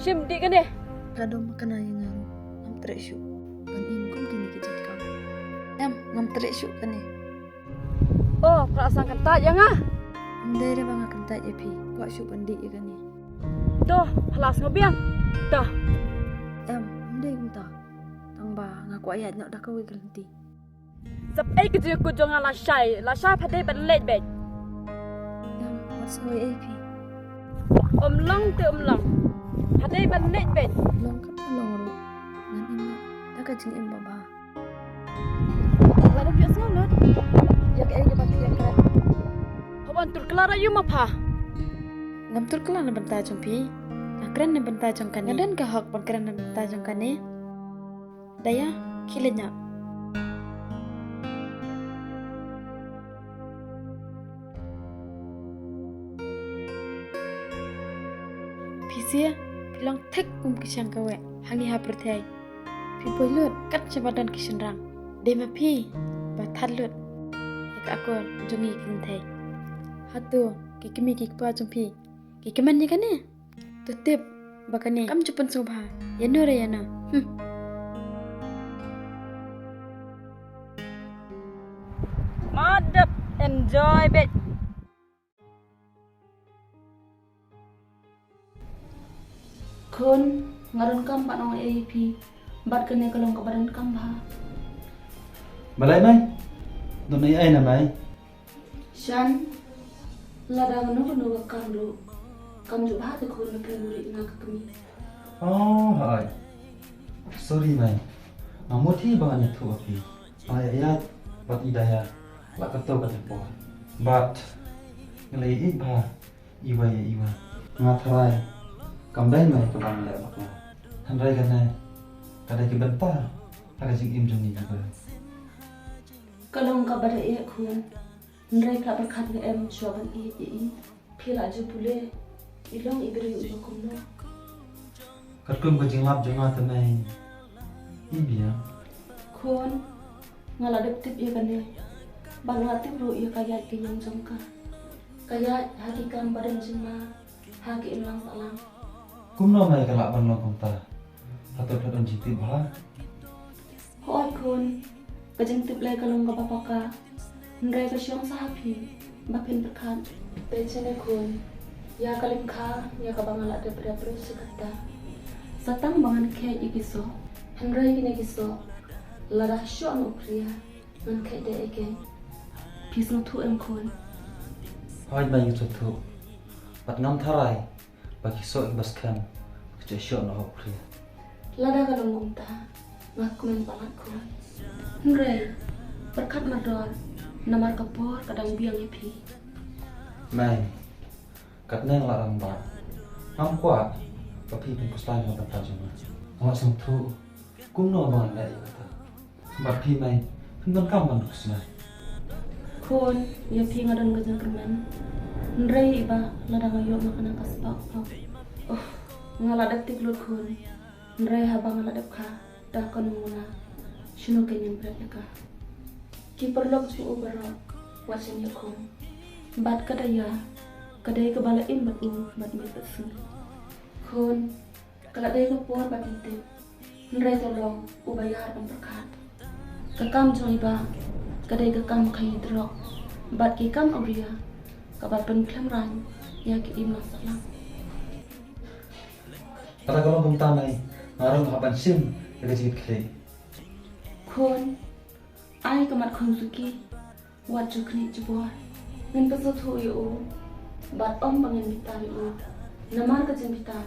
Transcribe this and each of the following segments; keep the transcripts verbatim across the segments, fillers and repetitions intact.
Shim dih kane. Ka dom kane ïa nga ruh. Ngam treh shuh ban im kum kine ki jait kam. Em, ngam treh shuh kane. Oh, phi la sdang kyntait ïa nga? Ym dei re ba nga kyntait ïa phi. Kwah shuh ban dih ïa kane. To, phi la sngew biang. To. Em, ym dei kumta. Tang ba nga kwah ïaid noh da kawei ka lynti. Sep ei ka jingkut jong nga lashai, lashai pha dei ban leit beit. Em, wat sngew ei phi. Um long te um long. Pha dei ban leit beit. Long kata long ruh. Ngan im noh da ka jingim ba bha. Lada phi ïohsngew lut ïa kaei kaba phi ïa kren, hap ban tur kylla ïa u ma pha. Ngam tur kylla na bynta jong phi. Nga kren na bynta jong kane. Nga don ka hok ban kren na bynta jong kane. Daya, khie leit noh. Phi sngewsih, phi long thik kum ki shang kawei hangne ha pyrthei. Phi poi lut kat shaba don ki shynrang. Dei ma phi ba thad lut ïa ka akor jong ngi ki kynthei. Hato ki kmie ki kpa jong phi ki kmen ïa kane? To tip ba kane kam ju pynsngewbha ïano re ïano. Hmm. Ma dep enjoy beit. Khun, nga donkam ban ong ei ïa phi bad kane ka long kaba donkam bha. Balei mei? Don ei ei na mei? Shan, lada kano kano ka kam ruh kam ju bha te khun ba phin buhrieh na ka kmie. Oh hooid. Sorry mei. Nga mut hi ba ngan ïathuh ha phi. Nga ïaid bad i Daya la katto katne por. Bad nga la ïeit bha iwei ïa iwei. Nga tharai kam dei mei kaba ngan leh bakla. Hynrei kane ka dei ka bynta ha ka jingim jong ngi kiba. Ka long kaba dei eh khun. Hynrei phi la pyrkhat ne em shuwa ban ïeit ïa i? Phi la ju pule i long i briew uba kumno. Katkum ka jinglap jong nga te mei, i biang. Khun, nga la dep tip ïa kane. Bad nga la tip ruh ïa ka ïaid ka ïeng jong ka. Ka ïaid ha ki kam ba don jingma ha ki imlang sahlang. Kumno mei ka lah ban long kumta? Hato phi don jingtip bha? Hooid khun, ka jingtip lei ka long kaba paka. Hynrei ka shong sa ha phi ba phin pyrkhat. Te shane khun, ïa ka lyngkha ïa kaba nga la dep rep ruh shi katta. Sa tang ba ngan kheit ïa ki soh. Hynrei kine ki soh lada shoh noh u phria ngan kheit de ei keiñ. Phi sngewthuh em khun? Hooid mei, nga sngewthuh. Bad ngam tharai ba ki soh kiba skhem ki ju shoh noh ha u phria. Lada ka long kumta nga kmen palat khun. Hynrei pyrkhat mardor namar ka por ka dang biang ïa phi. Mei, katne nga la rangbah. Ngam kwah ba phi phin khuslai na ka bynta jong nga. Nga la sngewthuh kumno ba ngan leh ïa kata. Bad phi mei, phin donkam ban khuslai. Khun, ïa phi nga don ka jingkyrmen. Hynrei i Bah, lada nga ïoh ma kane ka spah u pop. Oh, nga la dep tik lut khun. Hynrei haba nga la dep kha da kano ngula, shano kein ngan bret ïa ka? Ki paralok jong u baroh wat shaniah khun. Bad ka Daya ka dei kaba la im bad u bad miet bad sngi. Khun, ka la dei ka por ba phin tip. Hynrei to long uba ïar ban pyrkhat. Ka kam jong i Bah ka dei ka kam khaii drok bad ki kam awria kaba pynkhlem rang ïa ki imlang sahlang. Lada ka long kumta mei, nga ruh nga hap ban shim ïa ka jingkitkhlieh. Khun, ai ka mat khun Suki. Wat ju khniah jubor. Ngin pynsngewthuh ïa u bad ym ba ngin bitar ïa u. Namar ka jingbitar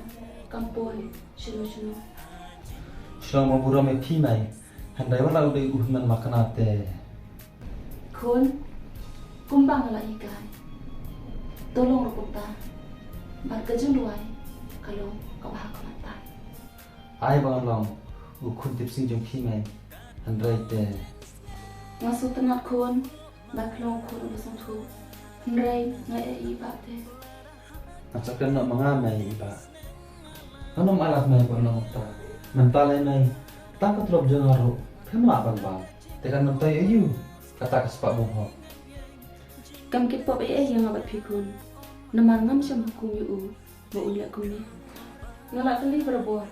kam poi shano shano. Shu long ba burom ïa phi mei, hynrei wat la u dei u hynmen makna te. Khun, kumba nga la hikai, to long ruh kumta. Bad ka jingduwai ka long kaba ha khmat tai. Ai ba ngan long u khun tipsngi jong phi mei, hynrei te. Nga sngewtynnat khun ba phi long u khun uba sngewthuh. Hynrei nga ïeit ïa i Bah te. Nga sa kren noh ma nga mei ïa i Bah. Ngan ym ailad mei ba long kumta. Mynta lei mei, tang ka tulop jong nga ruh phim lah ban bam. Te kan mynta ïa u kata ka spah bymhok. Kam kit pop ei ei ïa nga bad phi khun. Namar ngam shym hukum ïa u ba un leh kumne. Nga la kylli barabor,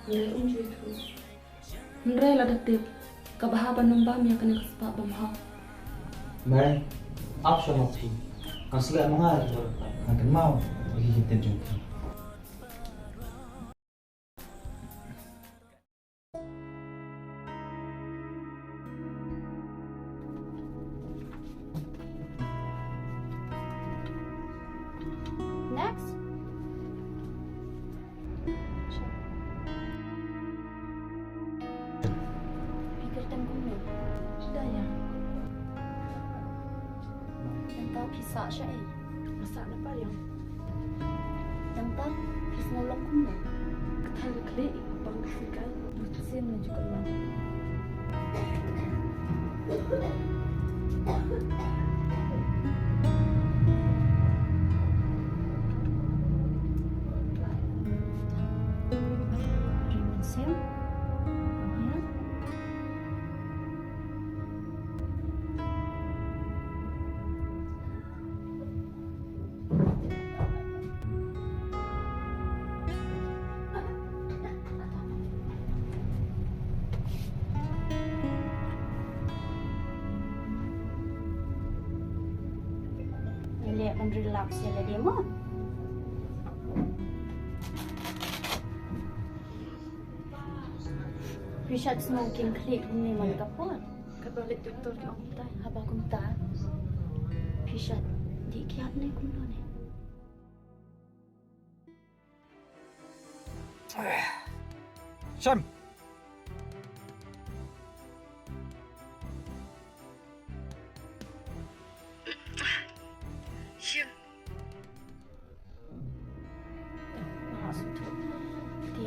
hynrei um ju ïathuh. Hynrei lada tip, ka bha ban ym bam ïa kane ka spah bymhok. Mei, ap sha ma phi. Kan sleh ma nga ïa ka. Kan kynmaw ïa ki ktien jong phi. Next. Phi kyrteng kumno? Daya. Nangta phi sah shaei? Nga sah na Pariang. Nangta phi sngew long kumno? Ka thaiñ ka khlieh, ka pang ka sikai, bad sien nga ju kylla. Ngi leh ban relax ïa lade mo. Phi shait smoking khlieh kumne man ka por? Katba leit doktor ki ong kumta. Haba kumta phi shait dih kiad ne kumno ne? Shem. Shem. Te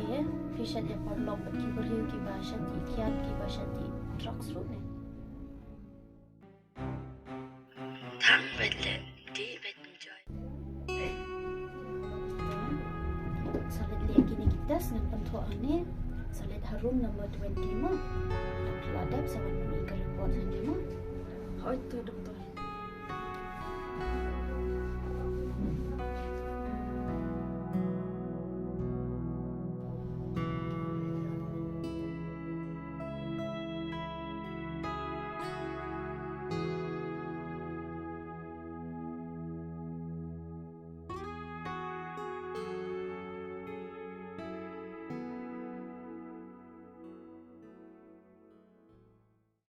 phi shait ïa paralok bad ki briew kiba shait dih kiad, kiba shait dih drugs ruh ne? Thang bad leit dih bad enjoy. Sa leit leh kine ki test, ngan pynthoh hangne. Sa leit ha room number twenty mo. Dang la dep sa wan mih ka report hangne mo. Hooid to, doktor.